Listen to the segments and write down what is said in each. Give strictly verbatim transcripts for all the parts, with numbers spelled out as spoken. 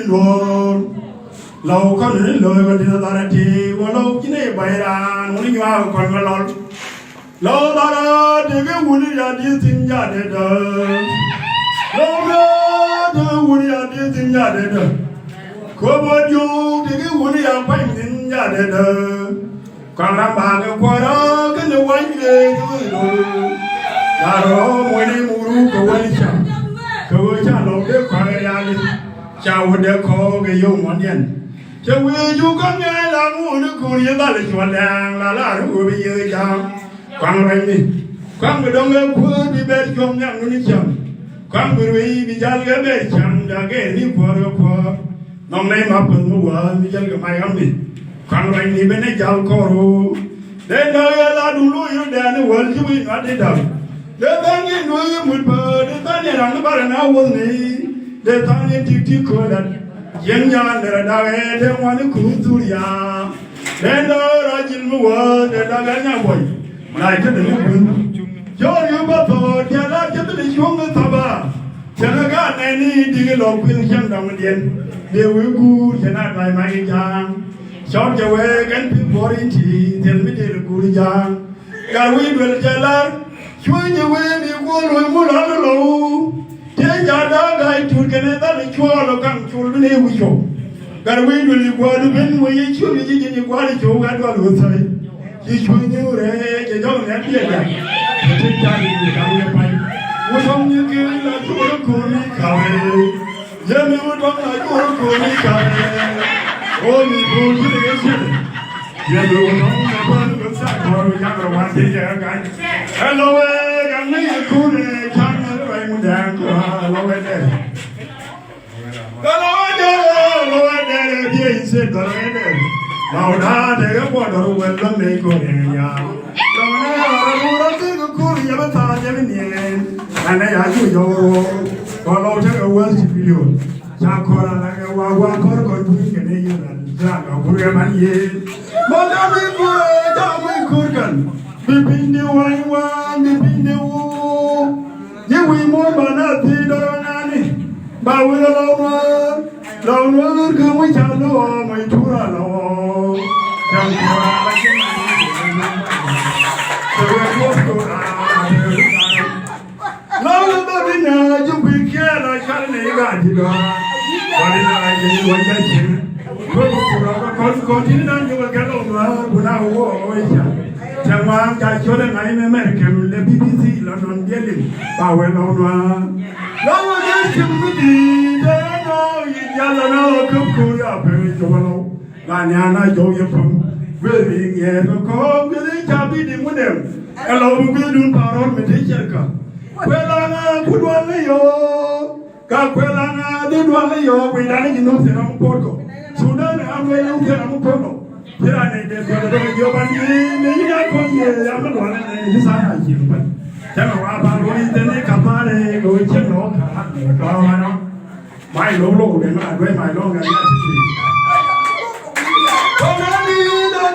Duɔ̱ɔ̱r. Lɔw kɔn ni lo̱o̱ kɛ di̱t dhara ti wä lɔw ji̱n i̱ bay raan wä ni nyuak kɔn kɛ lɔl. Lɔw dhara ti kɛ wuni ya di̱t thi̱n ja dee dee. Lɔw dhara ti kɛ wuni ya di̱t thi̱n ja dee dee. Köp wä diuk ti kɛ wuni ya pa̱ny thi̱n ja dee dee. Kɔn ram bakɛ kuɔrä kɛnɛ wa̱ny kɛ kɛ wä dol. Yarɔ muɔni muru kɛ wä ni cam. Kɛ wä ca lɔw dee kɔrɛ yali. Ca wä dee kɔɔk kɛ yio̱w mɔndiɛn. Cɛ wee ju kɔn ŋɛɛ la ŋuuni kuur yi dhal cuɔl dɛɛŋ la la ri wee bi yiëë jam. Kɔn ruacni. Kɔn bi dɔŋ kɛ kuäär bi bɛr cuɔ̱ŋ nhiam nuni cam. Kɔn bi ruec bi jal kɛ bɛr cam jakɛ ni kuäär kɛ kuäär. Nɔŋ nɛy ma päth mi wäär mi jäl kɛ may ɣamni. Ka̱n ruacni ben ɛ jal kɔr ɣöö dee da̱k ɛ la duŋ lo̱c rɔ dɛɛn ɛ wäl ci wi̱i̱ nuat di da̱k. Dee tha̱a̱ŋ in duɔ̱ɔ̱c in mut päät dee tha̱a̱ŋ in raŋ i̱ barɛ na wäthni. Dee tha̱a̱ŋ in tik tik kööl at. Cieŋ nyaan derɛ da̱k ɛ dee ŋuan i̱ kuth thur yaam. Dee da̱k ɛ rac in mi wäär dee da̱k ɛ nya buɔy. Nac kä dee mi gui̱n. Cɔɔr yio̱w bä thɔɔk diaal a cä bi lɛ cuɔ̱ŋ i̱ thɔpa. Cäŋ ɛ gaat nɛɛni di̱k ilɔ kui̱n cäŋ dɔ̱ŋdiɛn. Dee wee guur cɛ na duay mac i̱ ja̱a̱ŋ. Cɔɔr jɛ wee kɛn pi̱th buɔ̱r in ti̱i̱ thiɛl mi dee lɛ guur i̱ ja̱a̱ŋ. Gat wi̱i̱ duel cɛ lar. Cuɔ̱ny jɛ wee mi guɔ̱ɔ̱r luɔ̱c mu lɔ̱l ilɔw. Tiee ja̱a̱ŋ da̱a̱ ga̱a̱c tuut kɛn i̱ dhal i̱ cuɔɔl ɔ kaŋ col bi ni wi̱c cɔw. Gat wi̱i̱ duel i̱ gua̱a̱r i̱ ben wee i̱ cuɔ̱l i̱ ji̱ ji̱n i̱ gua̱a̱r i̱ cɔw gat dual wee thäi. Ci cuny ni wurɛ jɛ jɔk ni a diɛ diak. Ti ca ni ni kaŋ ni pay. Wutɔŋ ni ki la jurɛ kuni kawe. Yɛ mi wutɔŋ la jurɛ kuni kawe. O ni bu ti ni kɛ siɛ. Yɛ mi wutɔŋ ni ba ni sa kɔr mi jaŋ rɛ wa ti yɛ gaŋ. Hello wee gaŋ ni kuni kaŋ ni rɛ mu daŋ kura hello wee dɛ. Kä lɔ wä jɛ lɔ wä dɛrɛ biɛ in se dɔrɔ wä dɛrɛ. Lɔ wä daa dɛrɛ bɔ dɔrɔ wä lɔ mɛ ko dɛrɛ ya. Lɔ wä dɛrɛ wä dɛrɛ wä dɛrɛ ko yɛ bɛ taa jɛ bɛ niɛ. Ɛnɛ ya ju jɔ wä. Kɔ lɔ wä dɛrɛ wä si billion. Ca kɔra la kɛ wa wa kɔr kɔr bu kɛ ne yɛ la. Ja lɔ bu kɛ man yɛ. Mɔ ka mi kɔr ja mi kɔr kan. Bi piny di wany wan bi piny di wu. Ji̱ wi̱i̱ muɔ̱ɔ̱n ba na thi̱i̱ dɔ̱rɔ̱ nani. Ba wi̱i̱ lɔ lɔw nuäär. Lɔw nuäär kä wi̱i̱ ca lɔ mɔ i̱ tuur a lɔ. Ja̱ŋ tuur a la ji̱ nani. Kɛ wee tuɔ̱p tuur a la kɛ wi̱i̱ nani. Lɔw lɔ bä bi na ji̱ kui̱ kiɛ la cal ni i̱ gaa ji̱ dɔ̱a̱r. Wali na ji̱ wani ja̱ ji̱. Kɔn kɔn ti ni dan jɔkɛ kɛ lɔw nuäär kuna wä wä ca. Cɛ ŋuan ca cɔl ɛ ŋa̱c mɛ mɛr kɛm lɛ B B C London biɛl in ba wɛ lɔw nuäär. Lɔw wä jɛ cim mi di dee nɔ yi jal lɔ na wä käp ko̱r ya pɛ mi cɔk lɔw. La ni ana jɔw yɛ päm. Gueth mi ŋiɛɛr kɛ kɔɔk gueth in ca bi di ŋun ɛm. Ɛ lɔw bi gueth dun pa̱a̱r rɔ̱r mi te cɛr kä. Kuɛ la ŋa̱a̱ ku duɔl ni yɔɔ. Ka kuɛ la ŋa̱a̱ di duɔl ni yɔɔ kui̱ dan ni ji̱ nuɔ̱k thier ram kuɔt kɔ. Sudan ni ram wee nuɔ̱k thier ram kuɔt kɔ. Ci ran ni dee duɔl dee jiɔp an ni ni ni a kuɔt yee ram mi duɔl ni ni sa na ji̱ ruɔ̱n. Cɛ mɛ wa ba ruɔ̱n in te ni ka pa̱a̱r ni kɛ wee cieŋ ni wä ka̱a̱t ni kɔn wa nɔ. May lo̱k lo̱k dee mi la duec may lo̱k ŋa̱ ni a ti ti. Kɔn ni ni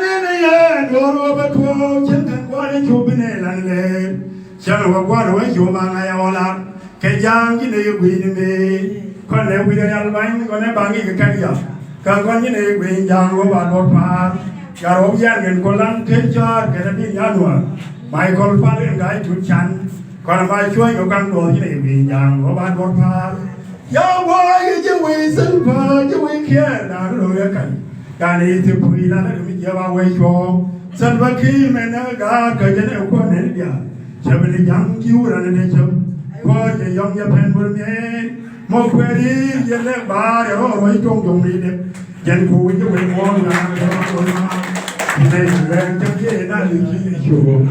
ni ni yɛ duɔl wä bɛ tuɔɔk cieŋ kɛn kua̱r in cup bi ni lan lɛɛl. Cɛn wä gua̱n wä yom a ŋa̱c a wä lar kɛ ja̱a̱ŋ ji̱n ɛ yɛ gui̱ny ni mëë. Kɔn ɛ wi̱c ɛ rial ba̱ny kɔn ɛ ba̱ŋ i̱ kɛ kɛn yath. Kä kɔn ji̱n ɛ yɛ gui̱ny ja̱a̱ŋ wä ba duɔ̱r pa̱a̱r. Gat wä wian kɛn kɔn la̱ŋ ken cɔaar kɛn ɛ bi nyan wä. Michael Pal in ga̱a̱c tut can. Kɔn ɛ ma cuɔ̱ny kɛ ka̱ŋ duɔ̱ɔ̱r ji̱n ɛ yɛ gui̱ny ja̱a̱ŋ wä ba duɔ̱r pa̱a̱r. Ya gua̱a̱c ji̱ wi̱i̱ Silva ji̱ wi̱i̱ kiɛɛr da̱a̱n lo̱o̱ yɛ ka̱ny. Kan i̱ thip puc i̱ la̱t mi jiɛp a wee cuɔ̱ɔ̱ŋ. Salva Kiir mɛn ɛ gaat kä jɛn ɛ kuɔn ɛn diaal. Cäm ni ja̱ŋ ji̱ wurɛ ni dee cäm. Kuɔɔr jɛ yɔ̱ŋ jɛ pɛn wur miɛɛn. Mɔ kuɛɛr i̱ yɛ lɛk baar yɛ rɔɔr wä i̱ tuɔ̱ŋ jɔ̱ŋ ni dee. Jɛn ku wi̱c i̱ wee muɔ̱ɔ̱n ŋa̱a̱n jɛ rɔɔr wä ŋa̱a̱n. Ti nɛy ti wɛɛn cäm jiɛ i̱ na li̱c ji̱ i̱ cuɔ̱ɔ̱ŋ.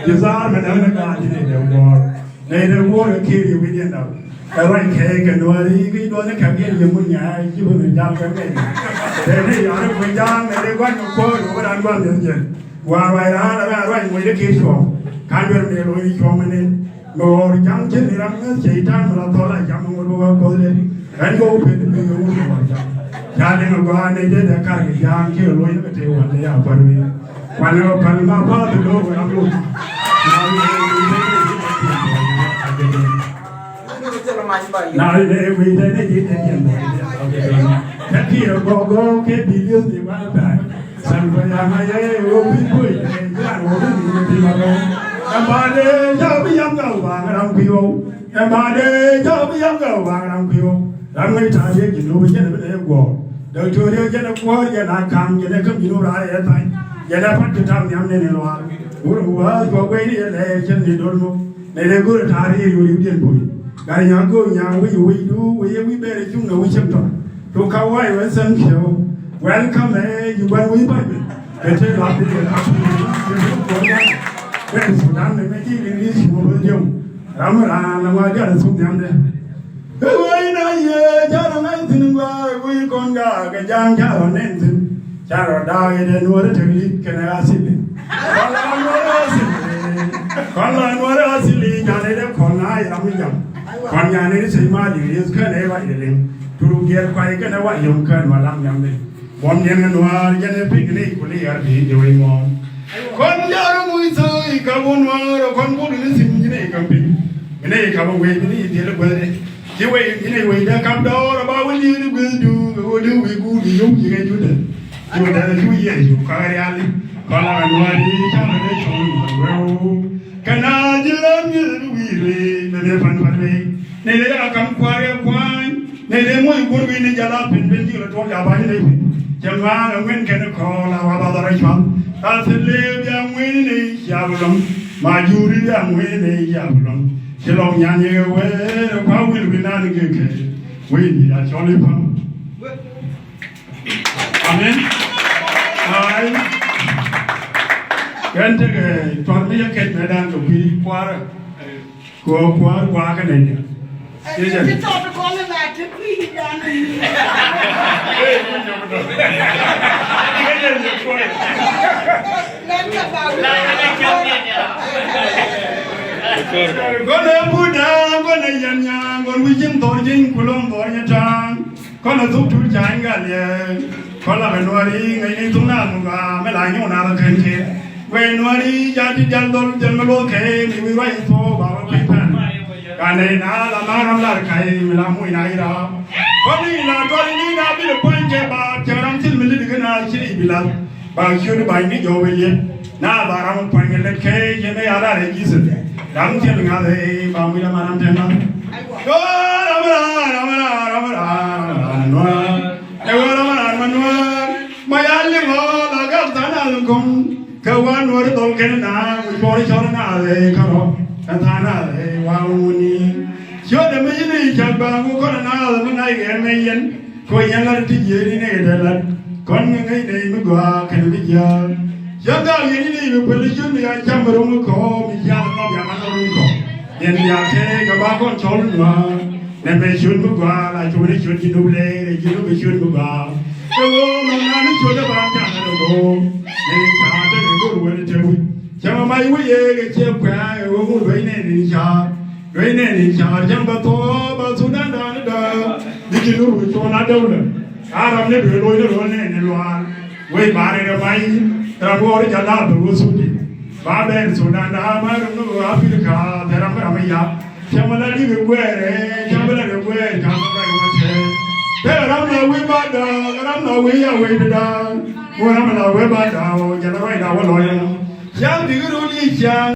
Ji̱ thaar mɛn ɛ ni gaat ji̱ ni dee muɔ̱ɔ̱r. Nɛy dee guɔ̱ɔ̱r ɛ kiɛɛr yɛ wi̱c yɛn da̱k. Ɛ ruac kɛɛc kɛ nuäär i̱ kɛ duɔ̱ɔ̱r ni kɛp yɛn yɛ mun nyaay ji̱ bä mi jal kɛ mɛn. Tɛn ni ya̱r ɛ kui̱ ja̱a̱ŋ nɛ dee gua̱c kɛ kuäär wä ran gua̱n yɛn jɛ. Wa ruac raan ɛ ruac ruac muc dee kiɛɛr cuɔ̱ɔ̱ŋ. Ka̱n duer mi dee lo̱c cuɔ̱ɔ̱ŋ mi ni. Mi ɣɔr ja̱ŋ cin ni ram ŋäth cɛ i̱ ta̱a̱ŋ mi la thɔl a ja̱ŋ mi ŋot bä wä kuɔth lɛ. Ran jɔw pet mi yɛ wut mi ɣɔr ja̱ŋ. Ca liŋ ɛ gɔaa nɛy dee dee kar kɛ ja̱a̱ŋ kiɛ lo̱c ni kɛ tëë wal ni ya kuäär wi̱i̱. Kuan ɛ pal ma path ɛ lo̱o̱k ɛ ram lo̱o̱k. Na ilɛ wi̱i̱dɛ ni ji̱ dee jiɛn bɔl i̱ diɛn bɔl i̱ diɛn. Kä kiɛ gɔgɔ kɛ bi li̱eth ni wal bɛr. San bɛ ya̱ŋ a yɛ wä wi̱i̱ kui̱ lɛ yan wä wi̱i̱ ni wä bi ma rɔ. Ɛn ba dee jaw bi yam gaw ba ram kui̱ wä. Ɛn ba dee jaw bi yam gaw ba ram kui̱ wä. Ram ŋäc ta̱a̱ yɛ ji̱ nubi jɛn bi dee guɔ. Dɔk tuɔɔri jɛn kuɔɔr jɛn a ka̱m jɛn ɛ käm ji̱ nubi raa yɛ tha̱a̱ny. Jɛn ɛ pat bi ta̱a̱ nhiam ni ni luaar. Wur wä guɔ guɛy ni yɛ lɛ jɛn ni do̱r nubi. Nɛ dee go̱o̱rɛ ta̱a̱ ri̱i̱r yo̱o̱ i̱ diɛn bo̱o̱. Gat nya̱a̱ŋ go̱o̱r nya̱a̱ŋ wi̱c wi̱cdu wi̱c ɛ wi̱c bɛɛr ɛ cuŋ ɛ wi̱c cäm tɔ̱. Tuk ka wa̱a̱ i̱ wee thank you. Welcome ɛ ji̱ gua̱n wi̱c ba̱c ben. Kɛ tëë luaak bi kɛ kap. Bɛɛr Sudan nɛ mɛ ji̱ English mɔ bä jiɔm. Ram raan la ŋuan diaal ɛ thuk nhiamdɛ. Kɛ wee na yee carɔ ŋa̱c thi̱n gɔaa kɛ wee kɔn gaak kɛ ja̱a̱ŋ carɔ nɛn thi̱n. Carɔ da̱a̱k yɛ dee nuɔ̱ɔ̱ri tek li̱th kɛnɛ asili. Kɔn la nuɔ̱ɔ̱ri asili. Kɔn la nuɔ̱ɔ̱ri asili nyanɛ dee kɔn na yɛ ram mi jam. Kɔn nyanɛ dee sey ma liŋ li̱th kɛnɛ wa yɛ liŋ. Turuk diɛɛr kuay kɛnɛ wa yɔ̱ŋ kɛn ma lam nyam dee. Buɔ̱m diɛn kɛ nuaar jɛn ɛ pi̱k ni kuli yar bi jɛ wec muɔ̱ɔ̱n. Kɔn ja̱r muc thok i̱ kap wä nuaar ɛ kɔn buk ni thi̱n ji̱n i̱ kap piny. Ji̱n i̱ kap wec ji̱n i̱ dhiel guäthni. Ji̱ wec ji̱n i̱ wec dee kap dɔɔr ɛ ba wä li̱i̱r i̱ gui̱thdu kɛ wä li̱w wi̱i̱ guur i̱ yio̱w ji̱ kɛ judɛ. Judɛ cu Yecu kak riali. Kɔn la nuaar i̱ cam ɛ dee cuɔ̱ŋ nuaar weu. Kɛ na ji̱ raan mi̱eth bi wi̱i̱ rëë bɛ dee pan pan rëë. Ni dee a kam kua̱r yɛ kua̱ny. Ni dee moc guur wi̱i̱ ni jala pin pin ji̱ rɔ tuɔ̱k ya ba̱ny ni pin. Cɛ ŋa̱a̱ŋ ɛ ŋuɛn kɛn kɔɔl a wa ba dhɔr ɛ cua̱l. Ka thil lee bia ŋuɛn ni cia bi lɔm. Ma juri bia ŋuɛn ni cia bi lɔm. Ci lɔm nyan yɛ wee rɛ kua wil bi naan gek kɛ. Wee ni a cɔl i̱ pam. Amen. Ai. Kɛn tekɛ tuar mi yɛ kɛc mɛ dan kɛ kui̱ kuarɛ. Kɛ kuar kuar kɛ nɛy diaal. Ti tɔt kɔn la ti kui̱ dan ni. Gɔn ɛ buda gɔn ɛ yɛn nya gɔn wi̱c ji̱n dhɔr ji̱n kulɔŋ dhɔr nyɛ ta̱a̱ŋ. Kɔn a thuk tuut ca in gal yɛ. Kɔn la bɛ nuɔri ŋäcni thuk na thuk a mɛ la nyuun a la kɛn kɛ. Wɛ nuɔri ja ti dial dhɔl jɛn mɛ luɔk kɛ mi wi̱i̱ ruac in thuɔɔk ba wä kui̱ pɛn. Ka nɛy na la ma ram lar ka̱y mi la muc na ira. Kɔn ni la tuɔl ni na bi lɛ puɔ̱ny kɛ ba cɛ ram thil mi lit kɛ na ci i̱ bi la. Ba ciöt ba ni jɔw bɛ liet. Na ba ram puɔ̱ny kɛ lät kɛ jɛ mɛ ya rar ɛ Jesus. Ram thil ŋa̱th ɛ ba muc la ma ram tɛn ŋa̱th. Yo ram ram ram ram ram ram nuɔr. Ɛ wä ram ram ma nuɔr. Ma ya liŋ ɔ la gak than al kum. Kɛ wa nuɔr dhɔl kɛn na mi cuɔr cɔr na ɛ karɔ. Kɛ than na ɛ wa wuni. Ciöt ɛ mi yini cak ba ŋu kɔn na ɛ mi na yɛ mɛ yɛn. Kɔ yɛn lat ti jiɛɛni nɛy dee lat kɔn ŋäc nɛy mi gɔaa kɛnɛ mi jiääk. Cä gaak yɛn ni nɛy mi kuël i̱ ciöt mi ya cam mi ro̱ŋ kɔ mi jiääk mi nɔm ya man ro̱ŋ kɔ. Yɛn ya kɛ kɛ ba kɔn cɔl nuaar nɛ mɛ ciöt mi gɔaa la cukɛ ni ciöt ji̱ nop lɛy rɛ ji̱ nop mi ciöt mi gɔaa. Kɛ ɣöö nɔm naan ni ciöt ɛ ba cam ɛ dee go̱o̱r nɛy ca tekɛ go̱o̱r wä ni te wi̱c. Cäŋ ɛ mac wä yee kɛ ciɛ kuɛ̈ɛ̈ ɛ ɣöö ŋut luec nɛn in ca̱a̱r. Luec nɛn in ca̱a̱r cäŋ bɛ thuɔ̱ɔ̱p bɛ Thudan da̱a̱n däär. Ni ci nur wi̱c cuɔ̱ɔ̱n a däwlä. A ram ni duee loc ni ro̱l nɛn in luaar. Wec ba rɛl ɛ mac ram ɣɔr ca la̱a̱p bɛ wä Thudi. Ba bɛn Thudan da̱a̱n ba ram ni ɣöö Africa thɛ ram ram ɛ ya̱. Cäŋ bɛ la dik ɛ guɛɛr ɛ cäŋ bɛ la dik ɛ guɛɛr cäŋ bɛ la dik ɛ guɛɛr. Thilɛ ram na wi̱i̱ ba da̱a̱n ram na wi̱i̱ a wec bi da̱a̱n. Ŋuɔ̱t ram na wi̱i̱ ba da̱a̱n jɛn a ruacda wä lɔc ɛn. Cäŋ bikɛ run i̱ cäŋ.